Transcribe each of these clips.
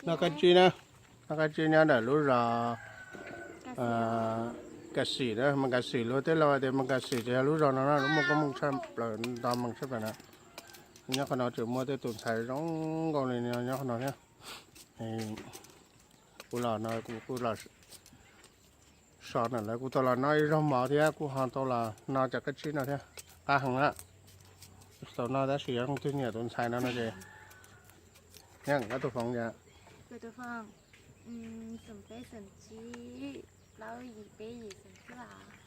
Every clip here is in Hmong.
Noj kab tsib na, noj kab tsib nyob ntawm lub zos Kas Xim na, Mas Kas Xim, luag tej laus tias Mas Kas Xim ces yog lub zos no na, lub muaj koob muaj tshaj plaws, nto mees tshaj plaws na. Nyob qhov no tseem muaj tej tus ntxhais zoo nkauj li nyob qhov no thiab. Kuv los no kuv kuj los so na, lawv kuj tau los noj ib zaug mov thiab kuj ho tau los noj cov kab tsib no thiab. Qab heev na, tau noj tab sis yog leej twg nyiam tus ntxhais no no ces nyeem koj tus foov yom.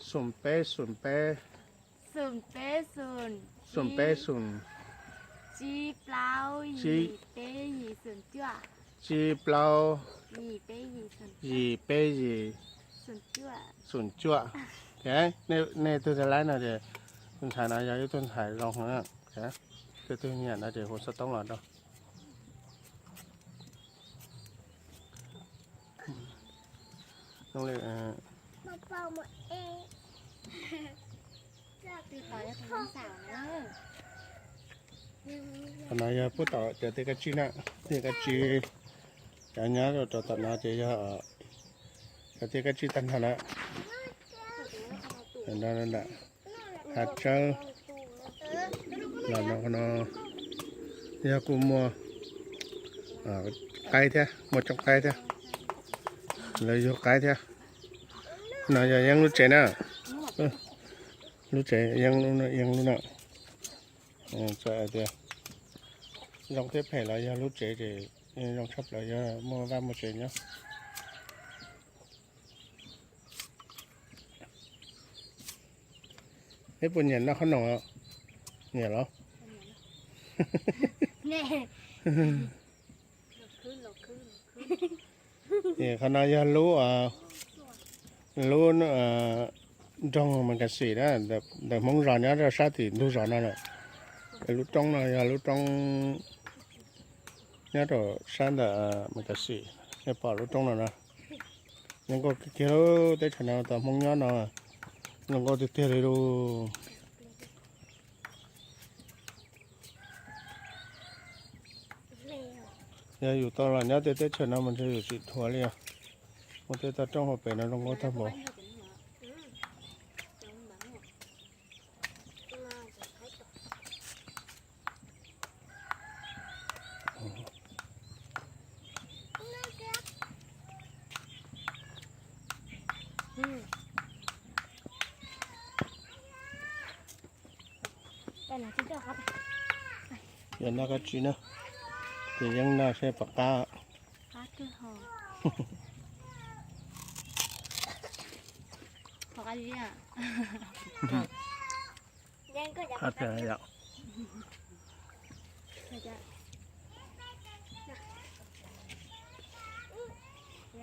Xoom peb xoom peb, xoom peb xoom, tsib plaub, tsib plaub, yim peb yim, xoom cuaj. Nej tug tag laib no ces tus ntxhais no yog ib tug ntxhais zoo heev, tus twg nyiam no ces hu xov tooj los rau. Qhov no yog puag tom cov tiaj kab tsib na, tiaj kab tsib, cov nyob rau tom no ces yog cov tiaj kab tsib tag nrho na. Hav tsawb los no, qhov no yog kuj muaj qaib thiab, muaj tsooj qaib thiab, lawv yug qaib thiab. No yog yeeb lub tsev na, lub tsev yeeb lub na. Txawm hais tias zoo thiab phem los yog lub tsev ces zoo tshaj plaws, yog muaj vaj muaj tsev nyob. Peb puas nyiam noj qhob noom? Nyiam los? Qhov no yog lub, lub nroog Mas Kas Xim na, ntawm Hmoob zos nyob rau sab tim ntug zos no lawm. Lub roob no yog lub roob nyob rau sab ntawm Mas Kas Xim, nej pom lub roob no na. Zoo nkauj kiag lub teb chaws no, tau Hmoob nyob no zoo nkauj tiag tiag li lauj. Yog yus tau los nyob tej teb chaws no mas ntshe yus tsis dhuav li os. Muaj tej toj roob hauv pes no zoo nkauj tag npaum. Yog noj kab tsib na, ces yeeb no seb puas qab.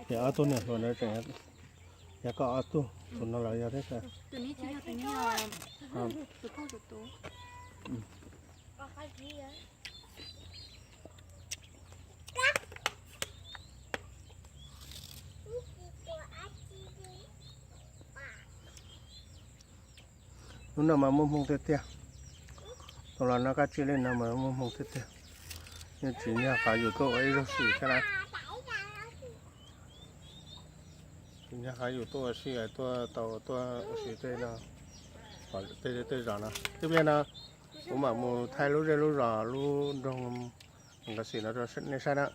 Ces ob tug niam hluas no tseem, yog koj ob tug, tus no los yog thiab. Lub no mas muaj hmoo tiag tiag. Tau los noj kab tsib li no mas muaj hmoo tiag tiag. Yeej tsis nyog qhov yus tuaj ua ib zaug xwm thiab na. Tsis nyog qhov yus tuaj ua si, tuaj tau tuaj ua si tej no, tej tej zos no. Tib pliag no kuv mam mus thaij lub zej lub zos lub nroog Mas Kas Xim no rau nej saib na.